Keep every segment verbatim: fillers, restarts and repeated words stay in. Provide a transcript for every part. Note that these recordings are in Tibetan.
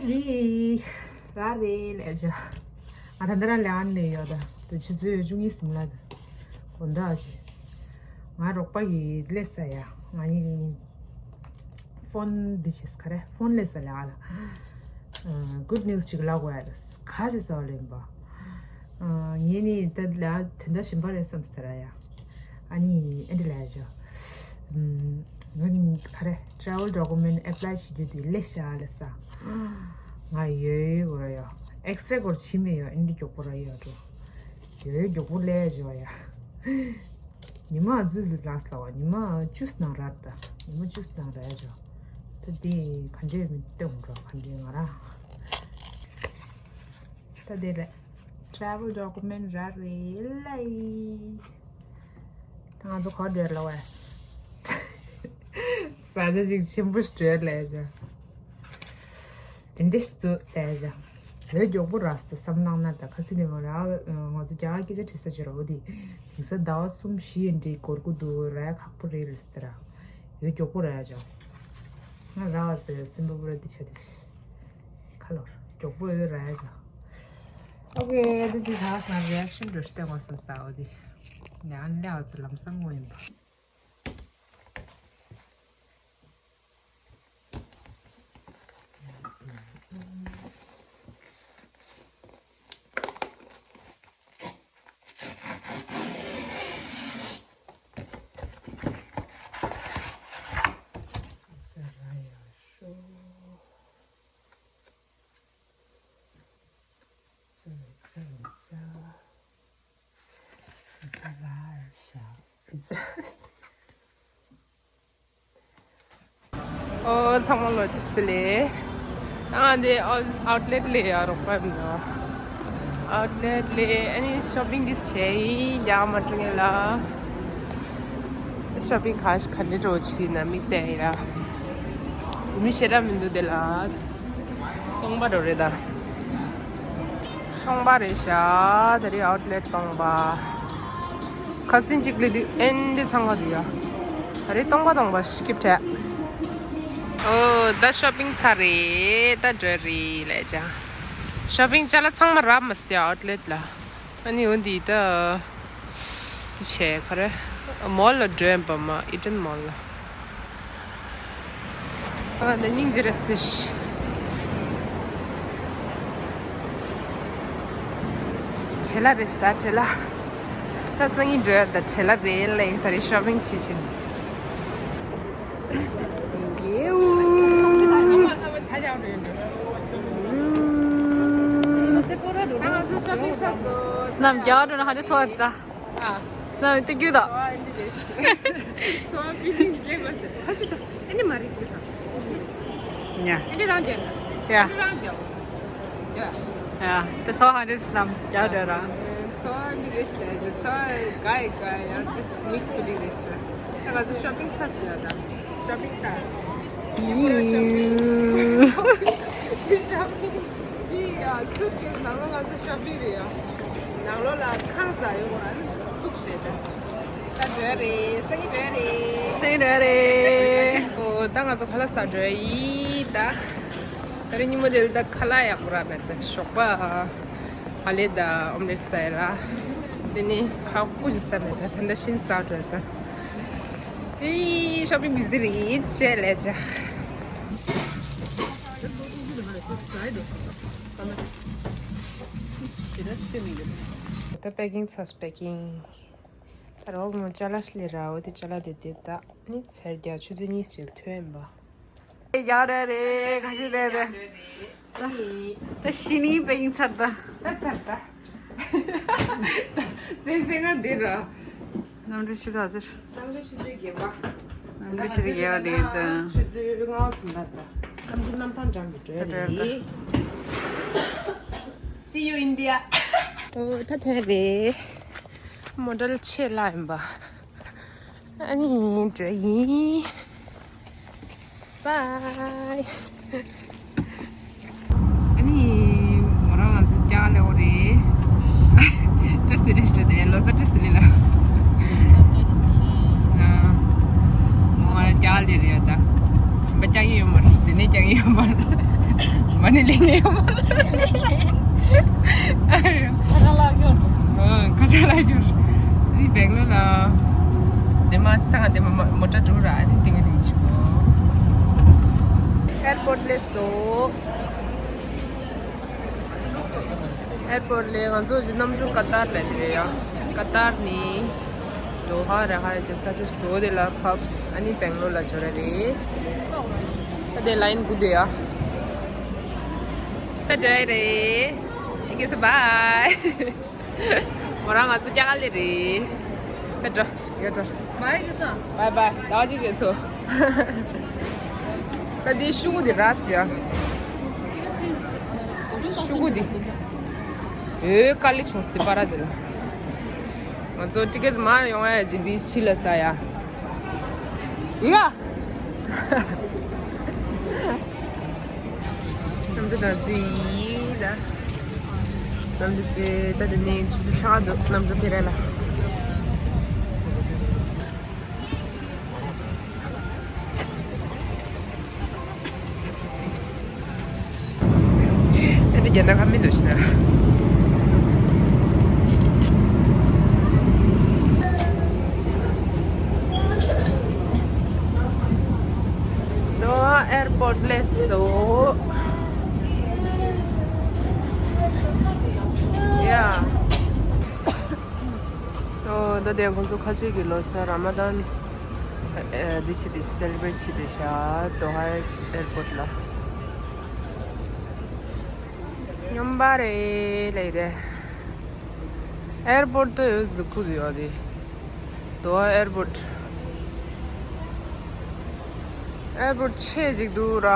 རེད། ར་རེད་ལས་བྱ། ང་ད་ལྟ་རང་ལས་ཨན་ལས་ཡོད་ད། དེ་ཆུ་ཚོད་བཅུ་གཉིས་ཟིན་ལ་དགོང་དག་ཅིག་ང་རོགས་པ་ཡིས་སླེབས་ས་ཡ། ང་ཡིས་ཕོན་འདི་བྱས་ག་རེ་ཕོན་སླེབས་ས་ལས་ཨ་ལ། Good news ཅིག་ལབ་དགོས་ཡ་ལ་ག་ཅི་ཟེར་བ་ལེན་པ། ངས་ནི་ད་ལ་དོན་དག་གཞན་པ་རེད་བསམ་ཟེར་ཡ། ཨ་ནི་ཨེ་འདྲ་ལས་བྱ། ང་ག་རེ་travel document apply བྱེད་རྒྱུ་དེ་ལས་བྱ་ལ་ས། ང་ཡོད་ཡོད་གོ་ར་ཡ། X-ray གོ་ར་ཕྱི་མི་ཡོད་ཨེ་འདྲ་མགྱོགས་པོ་ར་ཡོད་འགྲོ། ཡོད་མགྱོགས་པོ་ལས་བྱ་ཡ། ཉི་མ་ཨ་ཛུ་ལ་ལ་བ་ཉི་མ་བཅུ་ནང་ར་ད། ཉི་མ་བཅུ་ནང་ར་བྱ། ད་དེ་ག་འདྲས་མི་སྟོན་འགྲོ་ག་འདྲས་ང་ར། ད་དེ་རེད། travel document ར་རེད་ལ་ཡི། ད་ང་ཚོ་ག་བར་ལ་བ། ས་ཆ་ཞིག་ཆེན་པོ་ཞིག་ལ་བྱ། དེ་འདྲ་ཞིག་ཚུགས་ལས་བྱ། ལོས་མགྱོགས་པོ་རག་སྟེ་བསམ་བློ་བཏང་ན་ད་ཁ་སི་ནས་མ་རག་ང་ཚོ་རྒྱ་གར་སྐད་ཆ་དྲི་ས་ཅི་རོ་དེ། དེང་སང་ཟླ་བ་གསུམ་བཞི་ཡིན་འདྲི་འགོར་གི་འདུག་ར་ཁག་པོ་རེད་རེད་ཟེར་ར། ཡོད་མགྱོགས་པོ་རག་ཡ་ཅོ། ང་རག་བ་ཟེར་སིམ་པ་པུ་ར་འདི་ཆ་དེ་ཤི། ཁ་ལོར་མགྱོགས་པོ་ཡོད་རག་ཡ་ཅོ། ཨོ་ཀེ་དེ་དེ་ད་སང་reaction འགྲོ་ཤི་ཏེ་ང་སེམས་ས་འོ་དེ། ནས་ཨ་ནི་ལས་འོ་ཚོ་ལམ་སང་ངོ་ཡིན་པ། ཨོ་ཚང་མ་ལོ་ཏིས་ཏི་ལེ། ཨ་འདི་ཨའུ་ཨའུ་ལེ་ཊི་ལེ་ཡ་རོགས་པ་མི་འདུག་ཨའུ་ལེ་ཊི་ལེ་ཨ་ནི་ཤོ་པིང་འདི་བྱས་ཡིན་ཡ་མ་འགྲོ་ངེས་ལ། ཤོ་པིང་ག་ཞིག་ག་འདྲ་འགྲོ་ཆི་ན་མིག་བལྟས་ཡ། མི་ཤེས་ར་མི་འདུག་དེ་ལ། སྟོང་པ་འགྲོ་རེད་ད། སྟོང་པ་རེད་ཤག་ད་རེས་ཨའུ་ལེ་ཊི་སྟོང་པ། ཁ་སང་གཅིག་ལས་དུས་ཨེན་འདི་ཚང་ག་དུ་ཡ། ད་རེས་སྟོང་པ་སྟོང་པ་སྐྱིབས་བྲལ། ཨོ་ད་ཤོ་པིང་ཚར་རེད་ད་འགྲོ་རེད་ལས་ཅ། ཤོ་པིང་ཅ་ལག་ཚང་མ་རག་མ་སོང་ཨའུ་ལེ་ཊི་ལ། ཨ་ནི་འོ་འདི་ད། འདི་བྱས་ག་རེ། མོལ་ལ་འགྲོ་ཡིན་པ་མ་ཨི་ཏན་མོལ་ལ། ཨ་ནི་སྙིང་རྗེ་རེད་ཟེར། བྲེལ་ལ་རེད་ད་བྲེལ་ལ། ད་སང་ཉིན་འགྲོ་ཡ་ད་བྲེལ་ལ་རེད་ལ་ཡིན་ད་རེད་ཤོ་པིང་བྱེད་ཕྱིན། རྣམས་རྒྱ་གར་འགྲོ་ན་ཧ་ཅང་ཚོར་བ་ད། ཨ། རྣམས་ཏི་རྒྱུ་ད། ཨ་འདི་རེད་ཤི། ཚོར་བ་ཕི་ལིང་ལེགས་མ་ཟེར་ཁ་ཤི་ད། ཨ་ནི་མ་རིག་གི་ས། ཉ། ཨ་འདི་རང་རྒྱ། ཡ། ཨ་འདི་རང་རྒྱ། ཡ། ཡ། ད་ཚོར་བ་ཧ་ཅང་རྣམས་རྒྱ་གར་འགྲོ་ར། ཚོར་བ་འདི་རེད་ཤི་ལ་ཤི། ཚོར་བ་ག་ཡི་ག་ཡ་ཏིས་མིག་སི་ཕི་ལིང་རེད་ཤི་ད། ད་ང་ཚོ་ཤོ་པིང་ཚར་སོང་ཡ་ད། ཤོ་པིང་ད། ཉི་མ་ར་ཤོ་པིང་། ཤོ་པིང་འདི་ཡ་སུ་ཀེ་སི་ནང་ལོགས་ང་ཚོ་ཤོ་པིང་རེད་ཡ། ནང་ལོགས་ལ་ཁང་ཟ་ཡོང་བ་ཨ་ནི་འདུག་བྱས་ད། ད་འགྲོ་ཡ་རེད་སང་ཉིན་འགྲོ་ཡ་རེད། སང་ཉིན་འགྲོ་ཡ་རེད། ཨོ་ད་ང་ཚོ་ཁ་ལག་ཟ་འགྲོ་ཡ་ཡིན་ད། ད་རེས་ཉིན་མོ་དེ་ལ་ད་ཁ་ལག་ཡག་པོ་རག་མེད་ད་ཞོགས་པ། ཨ་ལེ་ད་ཨོམ་ལེ་ཊི་ཟ་ཡ་ར། དེ་ནི་ཁག་པོ་ཞིག་ཟ་མེད་ད་ད་ད་ཤིན་ཟ་འགྲོ་ཡ་ད། ཨི་ཤོ་པིང་བི་ཛི་རེད་བྱས་ལས་བྱ། ད་པེ་ཀིང་ཚར་པེ་ཀིང་། ད་རོགས་མོ་ཅ་ལག་ལས་ར་འོ་དེ་ཅ་ལག་དེ་དེ་ད་ནི་ཚར་རྒྱ་ཆུ་ཚོད་གཉིས་ཅིག་ཐོན་པ། ཡག་རེད་རེད་ག་ཞིག་རེད་རེད། ད་ཤི་ནི་པེ་ཀིང་ཚར་ད། ད་ཚར་ད། ཙེ་ཙེ་ང་འདི་ར། གནམ་གྲུ་ཆུ་ཚོད་ཟེར། གནམ་གྲུ་ཆུ་ཚོད་བརྒྱད་པ། གནམ་གྲུ་ཆུ་ཚོད་བརྒྱད་པ་དེ་ད། ཆུ་ཚོད་ལྔ་ཟིན་པ་ད། གནམ་གྲུ་གནམ་ཐང་འགྲམ་གྱི་འགྲོ་ཡ་རེད། See you India. ཨོ་ད་ཐོན་རེད། མོ་ཊ་ལ་ཆེད་ལ་ཡིན་པ། ཨ་ནི་འགྲོ་ཡིན། Bye. ཨ་ནི་མོ་རང་ང་ཚོ་རྒྱ་གར་ལ་འོ་རེད། ཏྲེ་སི་ལེ་ཤི་ལ་དེ་ལོ་ས་ཏྲེ་སི་ལེ་ལ། ཨ། མོ་ང་རྒྱ་གར་ལ་རེད་ད། ཞིམ་པ་རྒྱག་གི་ཡོད་མ་རེད་དེ་ནས་རྒྱག་གི་ཡོད་མ་རེད། མ་ནི་ལེ། ཁ་ཆག་ལ་གྱུར། ཨ། ཁ་ཆག་ལ་གྱུར། ཨ་ནི་སྦེང་ལོར་ལ། དེ་མ་ཐང་དེ་མ་མོ་ཊ་འགྲོ་ར། ཨ་ནི་ཏིང་ཏིང་ཆུ། ཨེར་པོར་ཊི་ལས་སོ། ཨེར་པོར་ཊི་ལས་ང་ཚོ་གི་གནམ་གྲུ་ཀ་ཏར་ལ་དེ་རེད་ཡ། ཀ་ཏར་ནི་དོ་ཧ་ར་ཧ་ར་ཅེ་ས་ཆུ་སོ་དེ་ལ་ཕབ། ཨ་ནི་སྦེང་ལོར་ལ་འབྱོར་ར་རེད། ད་དེ་ལ་ཡིན་དགུ་དེ་ཡ། ད་འདྲ་རེད། Okay, so bye. མོ་རང་ང་ཚོ་རྒྱ་གར་ལ་རེད། ད་འགྲོ། ཡ་འགྲོ། Bye, Kisa. Bye bye. ཟླ་བ་གཅིག་རྗེས་ཐོ། ད་འདི་ཤུ་གུ་འདི་ར་སི་ཡ། ཤུ་གུ་འདི། ཨེ་དཀའ་ལས་བྱུང་སྟེ་པ་ར་འདི་ལ། ང་ཚོ་ཊི་ཀེ་ཊི་མར་ཡོང་ཡ་ཅིག་འདི་ཕྱི་ལ་ཟ་ཡ། ཡ། གནམ་གྲུ་ནང་འཛུལ་ཡིན་ལ། གནམ་གྲུ་ཚོས་ད་དེ་ནས་ཆུ་ཚོད་ཕྲག་འདུག་གནམ་གྲུ་ཕེ་ར་ལ། ཨ་ནི་རྒྱ་ནག་ཁ་མི་འདུག་ཤི་ན། དོ་ཧ་ཨེར་པོར་ཊི་ལས་སོ། ཡ། ཨོ། ད་དེ་ཁོང་ཚོ་ཁ་ཆེ་གི་ལོ་གསར་ར་མ་དན། ཨེ། འདི་བྱེད་དེ་སེ་ལི་བྷི་རེཊ་བྱེད་དེ་ཤག་དོ་ཧ་ཨེར་པོར་ཊི་ལ། སྨྱོན་པ་རེད་ལབ་དེ། ཨེར་པོར་ཊི་དེ་གཟུགས་པོ་དེ་ཡོད་དེ། དོ་ཧ་ཨེར་པོར་ཊི། ཨེར་པོར་ཊི་ཆེ་ཅིག་འདུག་ར།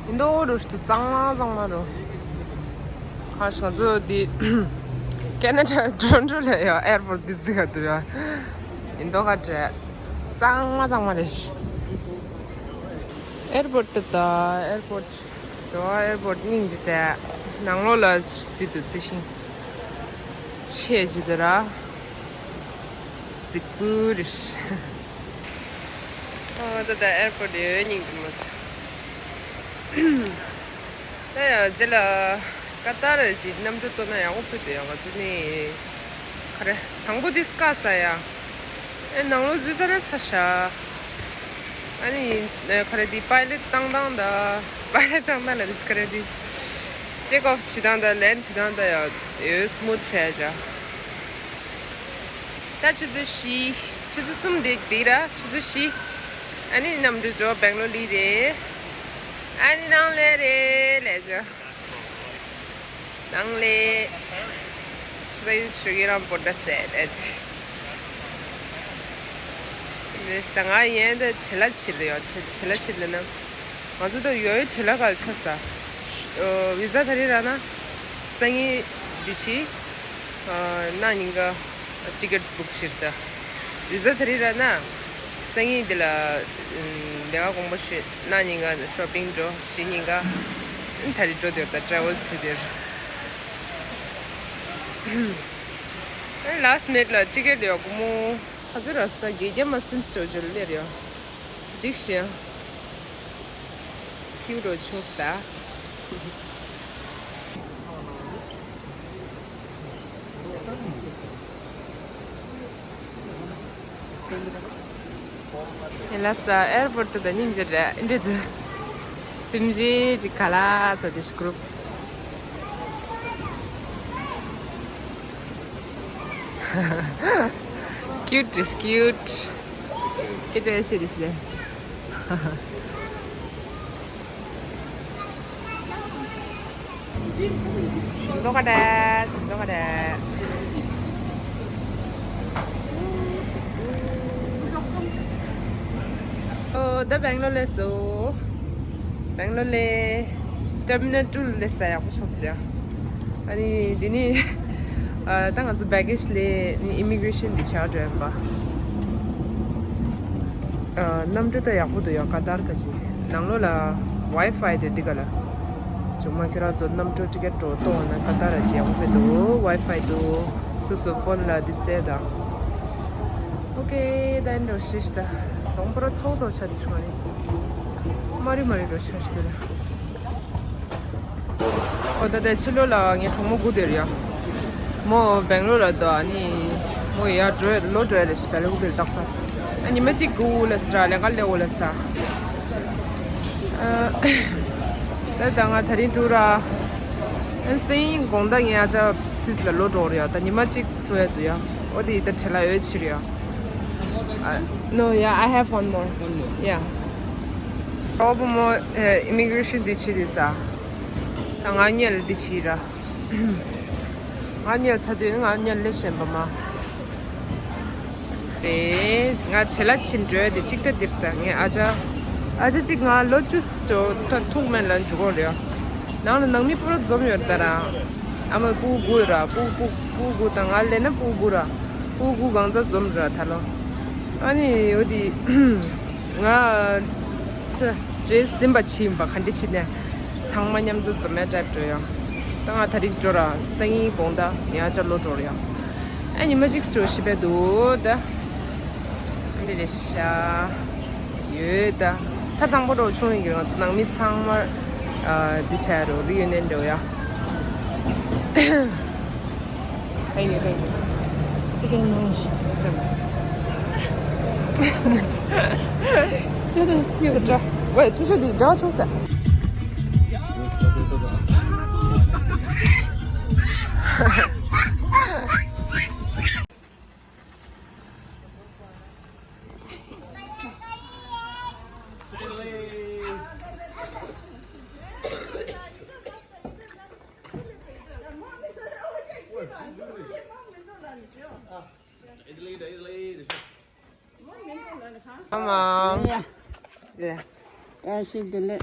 ཨིན་དོ་རུ་ཞིག་ཏུ་གཙང་མ་གཙང་མ་རུ། ཁ་ཤ་ཚོ་འདི་ཀེ་ན་ཌ་ཊོ་རོན་ཊོ་ལ་ཡོད་ཨེར་པོར་ཊི་འདི་ཙི་ག་འདུག་ར། ཨིན་དོ་ག་འདྲ་གཙང་མ་གཙང་མ་རེད། ཨེར་པོར་ཊི་ད་ཨེར་པོར་ཊི། དོ་ཧ་ཨེར་པོར་ཊི་སྙིང་རྗེ་དྲགས། ནང་ལོགས་ལ་འདི་འདུག་རྩི་ཤིང་། ཆེ་ཇི་ལྟར་ར། རྫིག་པོ་རེད། ཨོ་ད་ད་ཨེར་པོར་ཊི་ཡོད་སྙིང་རྗེ་མོ་ཚོ། ད་ཡང་རྗེས་ལ་ཀ་ཏར་གྱི་གནམ་གྲུ་གཏོར་ན་ཡག་པོ་ཕུད་དུ་ཡོང་ང་ཚོ་ནི། ག་རེ་དང་པོ་དེ་སྐ་ས་ཡ། ཨེ་ནང་ལོགས་འཛུལ་ས་ན་ཚ་ཤ། ཨ་ནི་ཨེ་ག་རེ་དེ་པའི་ལེཊ་བཏང་སྟངས་ད། པའི་ལེཊ་བཏང་སྟངས་ལ་དེ་ག་རེ་དེ། ཊེག་ཨོཕ་བྱེད་སྟངས་ད་ལེན་བྱེད་སྟངས་ད་ཡ་ཡོད་སི་མུ་ཐི་བྱས་བྱ། ད་ཆུ་ཚོད་བཞི། ཆུ་ཚོད་གསུམ་འདི་འདི་ར་ཆུ་ཚོད་བཞི། ཨ་ནི་གནམ་གྲུ་འགྲོ་སྦེང་ལོར་ལི་རེད། ཨ་ནི་ནང་ལས་རེད་ལས་བྱ། ནང་ལས། ཤུ་རེ་ཤུ་གི་རང་པོ་ད་སེ་ཨེ་ཅི། རེད་ད་ང་ཡན་ད་བྲེལ་ལ་ཆེ་ལ་ཡོད་བྲེལ་བྲེལ་ལ་ཆེ་ལ་ན། ང་ཚོ་ད་ཡོད་ཡོད་བྲེལ་ལ་ག་ལ་ཆ་ས། ཨོ་བི་ཟ་ད་རེ་ར་ན། སང་ཉིན་འདི་ཕྱི། ཨ་གནངས་ཉིན་ཀ་ཊི་ཀེ་ཊི་བུག་བྱེད་ད། བི་ཟ་ད་རེ་ར་ན། སང་ཉིན་འདི་ལ་ལས་ཀ་དགོངས་པ་ཞུ། གནངས་ཉིན་ཀ་ཤོ་པིང་འགྲོ། གཞེས་ཉིན་ཀ་ད་རེ་འགྲོ་དེར་ད་ཊེ་རེ་ཝལ་བྱེད་དེར། ཨེ་ལཱ་སི་ཊི་མི་ནིཊ་ལ་ཊི་ཀེ་ཊི་ཡོད་དགོས་མོ། ཁ་ཚོད་ར་སི་ད་དགེ་རྒྱ་མ་སིམ་སི་ཊོ་ཇོ་ལེར་ཡོད། འགྲིག་ཤི། ཁྱིའུ་རོ་ཆུང་སི་ད། ཡིན་ལ་ས་ཨེར་པོར་ཊི་དུ་ད་སྙིང་རྗེ་རེད་འདྲི་ཚུ། སེམས་རྗེས་ཀྱི་ག་ལ་ས་དེ་ཤི་ཀུ་རུབ། ཁྱིའུ་ཊི་རེད་ཁྱིའུ་ཊི། སྐད་ཆ་ཡ་ཤེས་རེད་ཤེས། ཞིམ་མདོག་ཁ་བྲལ། ཞིམ་མདོག་ཁ་བྲལ། ཨོ་ད་སྦེང་ལོར་སླེབས་སོང་། སྦེང་ལོར་སླེབས། ཊར་མི་ནལ་ཊུ་ལ་སླེབས་ས་ཡག་པོ་བྱུང་སོང་ཡ། ཨ་ནི་འདི་ནི་ཨ་ད་ང་ཚོ་བྷེ་གེ་ཇི་ལེན་ནི་ཨི་མི་གྷི་རེ་ཤན་འདི་བྱ་འགྲོ་ཡིན་པ། ཨ་གནམ་གྲུ་ད་ཡག་པོ་འདུག་ཡ། ཀ་ཏར་ག་ཅིག་ནང་ལོགས་ལ་ཝའི་ཕའི་དེ་འདི་ག་ལ། ཅུང་མ་ཁྱོད་རང་ཚོ་གནམ་གྲུ་ཊི་ཀེ་ཊི་འགྲོ་གཏོང་བ་ན་ཀ་ཏར་ར་ཅིག་ཡག་པོ་འདུག་ཝའི་ཕའི་འདུག་སོ་སོ་ཕོན་ལ་འདི་བཙལ་དང་། ཨོ་ཀེ་ད་ཡིན་འགྲོ་ཤེས་ཤི་ད། གདོང་པོ་ར་ཚོགས་ཚོགས་ཆ་འདི་བྱུང་བ་རེད། མ་རི་མ་རི་འགྲོ་ཆ་ཤི་འདི་ལ། ཨོ་ད་ལྟ་ཕྱི་ལོགས་ལ་ངའི་གྲོགས་མོ་སྒུག་བསྡད་ཡོད། མོ་སྦེང་ལོར་ལ་འདུག་ཨ་ནི་མོ་ཡར་འགྲོ་ལོག་འགྲོ་ཡ་རེད་ཤི་བལ་ལོ་སྒུག་བསྡད་ཏག་ཏག་ཨ་ཉི་མ་གཅིག་སྒུག་ལ་ཟེར་ལས་ཀ་ལས་འོ་ལ་ཟེར། ཨ་ད་ད་ང་དེ་རིང་འགྲོ་ར། ཨ་སང་ཉིན་དགོང་དག་ངའི་ཨ་ཅག་སིས་ལ་ལོག་འགྲོ་རེད་ཡ། ད་ཉི་མ་གཅིག་ཐུག་ཡ་འདུག་ཡ། ཨོ་དེ་ད་བྲེལ་ལ་ཡོད་ཕྱིར་ཡ། Uh, no, yeah, I have one more. One more. Yeah. གྲོགས་པོ་མོ་ཨེ་ཨི་མི་གྷི་རེ་ཤན་འདི་ཕྱི་དེ་ས། ད་ང་གཉིད་ལ་འདི་ཕྱི་ར། ང་གཉིད་ཚ་དུས་ང་གཉིད་ལས་ཞན་པ་མ། རེད། ང་བྲེལ་ལ་ཕྱིན་འགྲོ་དེ་གཅིག་ལྟ་འདིར་ལྟ་ངས་ཨ་ཅག་ཨ་ཅག་གཅིག་ང་ལོ་བཅུ་ཙམ་ཐུག་མེད་ལ་འགྲོ་གི་རེད། ནང་ལ་ནང་མི་སྤུ་ར་འཛོམས་ཡོད་ད་ར། ཨ་མ་སྤུ་གུ་ར་སྤུ་སྤུ་སྤུ་གུ་དང་ང་ལས་ན་སྤུ་གུ་ར། སྤུ་གུ་གང་ཚ་འཛོམས་ར་ད་ལོ། ཨ་ནི་འོ་དེ་ང་ད་རྗེས་ཟིན་པ་ཕྱིན་པ་ག་འདྲ་ཕྱིན་ནས་ཚང་མ་མཉམ་དུ་འཛོམས་ཡ་འདྲ་འགྲོ་ཡ། ད་ང་དེ་རིང་འགྲོ་ར་སང་ཉིན་དགོང་དག་ངའི་ཨ་ཅག་ལོག་འགྲོ་ར་ཡ། ཨ་ཉི་མ་གཅིག་འགྲོ་ཤི་བས་འདུག་ད། ཨ་འདྲ་རེད་ཤག་ཡོད་ད། ཚར་དང་པོ་འགྲོ་བྱུང་ཡིན་གྱི་ང་ཚོ་ནང་མི་ཚང་མར་ཨ་འདི་བྱས་རོ་རི་ཡུ་ནི་ཡན་འགྲོ་ཡ། Thank you, thank you. Thank you very much. ཅི་ད་ཡོད་འདྲ། ཝེ་ཆུ་ཤོ་འདི་འདྲ་བྱུང་ས། ཨ་མ། ཡ། ཡ་ཤི་དེ་ལེ།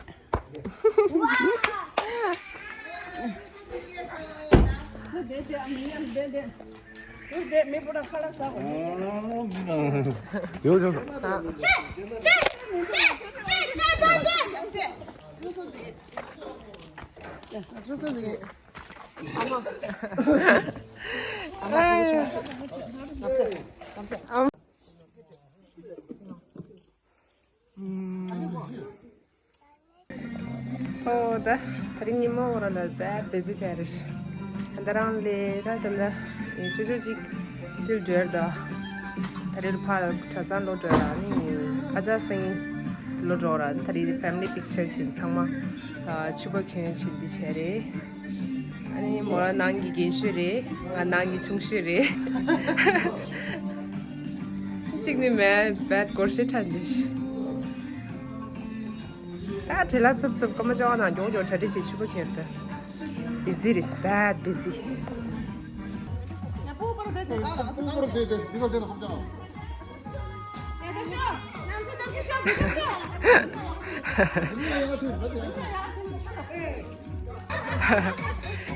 ཨོ་ད་དེ་རིང་ཉིན་མོ་འོ་ར་ལ་ཟ་བེ་ཟི་བྱས་རེད། ད་རང་ལས་ད་ད་ལ་ཅོ་ཅོ་ཅིག་ཏིལ་འབྲེལ་ད། ད་རེར་ཕར་གྲྭ་ཚང་ལོག་འགྲོ་ཡ་ནི་ཨ་ཅག་སང་ཉིན་ལོག་འགྲོ་ར་ད་རེད་ཕེ་མི་ལི་པིག་ཆར་བྱིན་ཚང་མ་ཕྱུ་པ་གྱོན་བྱིན་འདི་བྱས་རེད། ཨ་ནི་མོ་རང་ནང་གི་རྒན་ཤོས་རེད། ང་ནང་གི་ཆུང་ཤོས་རེད། གཅིག་ནི་མེད་བད་སྒོར་གཞས་ཁྲ་འདི་ཤི། ད་བྲེལ་ལ་འཚུབ་འཚུབ་སྐར་མ་བཅོ་ལྔ་ནང་མགྱོགས་མགྱོགས་གྲ་སྒྲིག་བྱེད་ཕྱུ་པ་གྱོན་པ། བི་ཛི་རེད་ཤི་བད་བི་ཛི།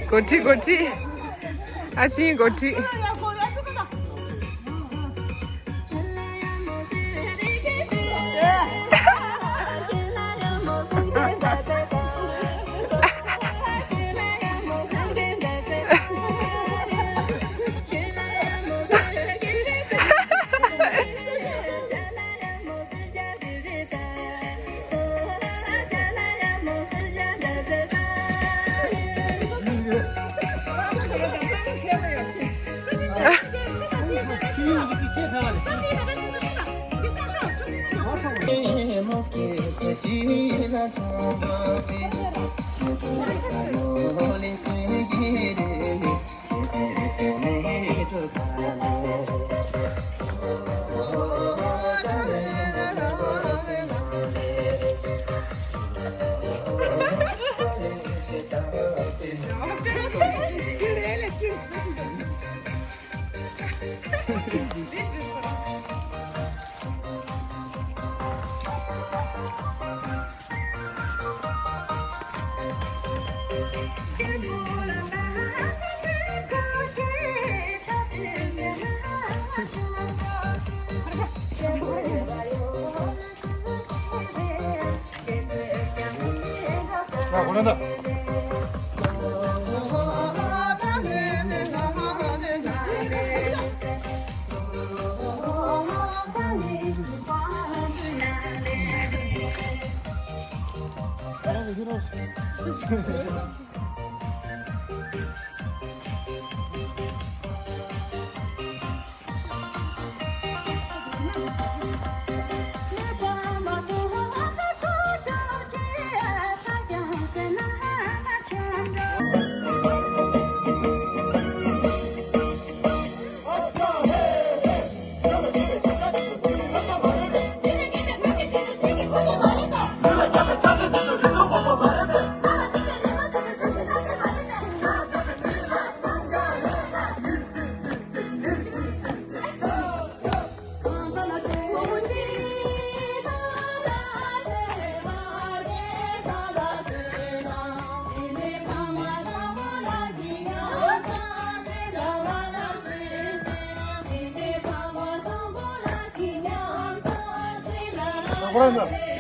གོ་ཁྲི་གོ་ཁྲི། ཨ་ཤིང་གོ་ཁྲི། ཁོ་རང་ན།